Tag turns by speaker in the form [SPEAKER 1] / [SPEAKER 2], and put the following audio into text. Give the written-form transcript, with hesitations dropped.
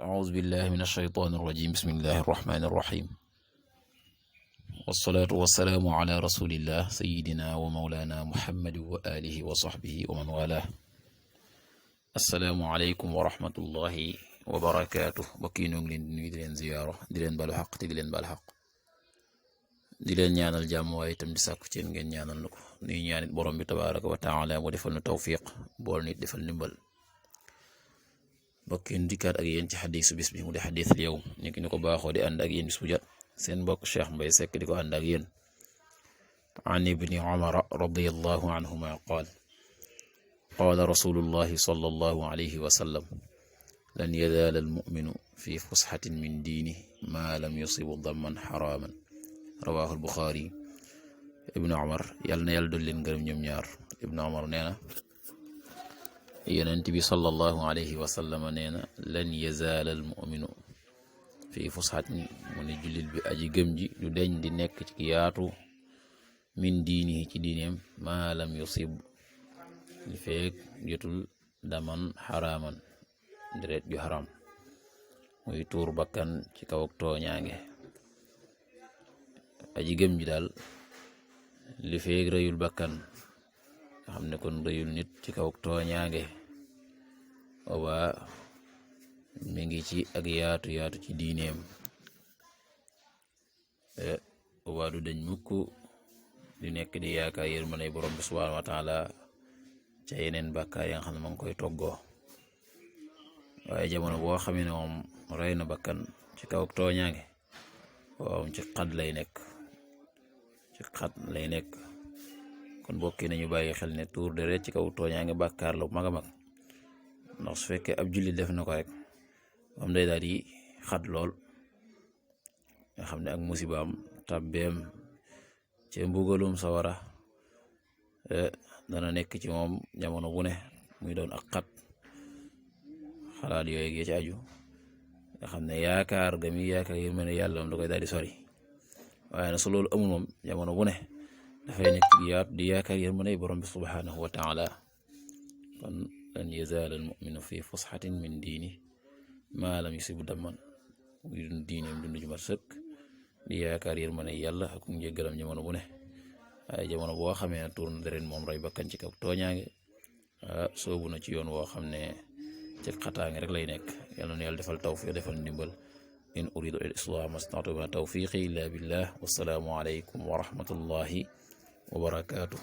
[SPEAKER 1] أعوذ بالله من الشيطان الرجيم بسم الله الرحمن الرحيم والصلاة والسلام على رسول الله سيدنا ومولانا محمد وآله وصحبه ومن والاه السلام عليكم ورحمة الله وبركاته بكينو نgi leen ziyaara di leen balu xaq te di leen bal xaq di leen ñaanal jàmm waaye itam di sàkku ci ngeen ñaanal na ko nuy ñaanit borom bi tabaraka wa taala mu defal nu tawfiq bool nit defal ndimbal bokk yi dikkaat ak yéen ci xadiisu bis bi mu di xadiisul yawm ni ki ñu ko baaxoo di ànd ak yéen bis bu jot seen mbokk Cheikh Mbaye Seck di ko ànd ak yéen an ibni Umar radiyallahu anhuma qaal qaala rasulullahi sallallahu alayhi wa sallam lan yazaala almuminu fi fusxatin min diini maa lam yusibu damman xaraaman rawaahu albuxaari ibnu Umar yàlla na yàlla doon leen gërëm ñoom ñaar ibnu Umar nee na yonent bi sallallahu alayhi wa sallam nee na lan yazaala al muminu fii fusxatin mu ne jullit bi aji gëm ji du deñ di nekk ci yaatu min diini ci diineem maa lam yusib li feek jotul daman xaraaman deret ju xaram muy tuur bakkan ci kaw ak tooñaange aji gëm ji daal li feek rëyul bakkan nga xam ne kon rëyul nit ci kaw ak tooñaange oba mi ngi ci ak yaatu ci diineem oba du dañ mukk di nekk di yaakaar yërmande borom bi subhanahu wa taala ca yeneen bàkkaar ya nga xam ne ma ngi koy toggoo waaye jamono boo xamee ne moom rey na bakkan ci kaw ak tooñaange waaw ci xat lay nekk kon bokki nañu bàyyi xel ne tuur deret ci kaw tooñaange bàkkaar la bu mag a mag ndax su fekkee ab jullit def na ko rek moom day daal di xat lool nga xam ne ak musibaam tabbeem ci mbugalum sawara dana nekk ci moom jamono bu ne muy doon ak xalaat yooyu gi ci aju nga xam ne yaakaar ga mi yaakaar yërmande yàlla moom da koy daal di sori waaye nag su loolu amul moom jamono bu ne dafay nekk di yaakaar yërmande borom bi subhanahu wa taala kon lan yazaala al muminu fi fusxatin min diini maa lam yusibu damman muy dund diineem dund ju mat sëkk di yaakaar yërmande yàlla ak njëggalam jamono bu ne waaye jamono boo xamee ne tuur na deret moom rey bakkan ci kaw tooñaange soobu na ci yoon woo xam ne ci xataange rek lay nekk yàlla na yàlla defal tawfiq defal ndimbal in uridu al islam mastata'tu ma tawfiqi illa billah wassalaamu alaykum wa rahmatullahi wa barakatuh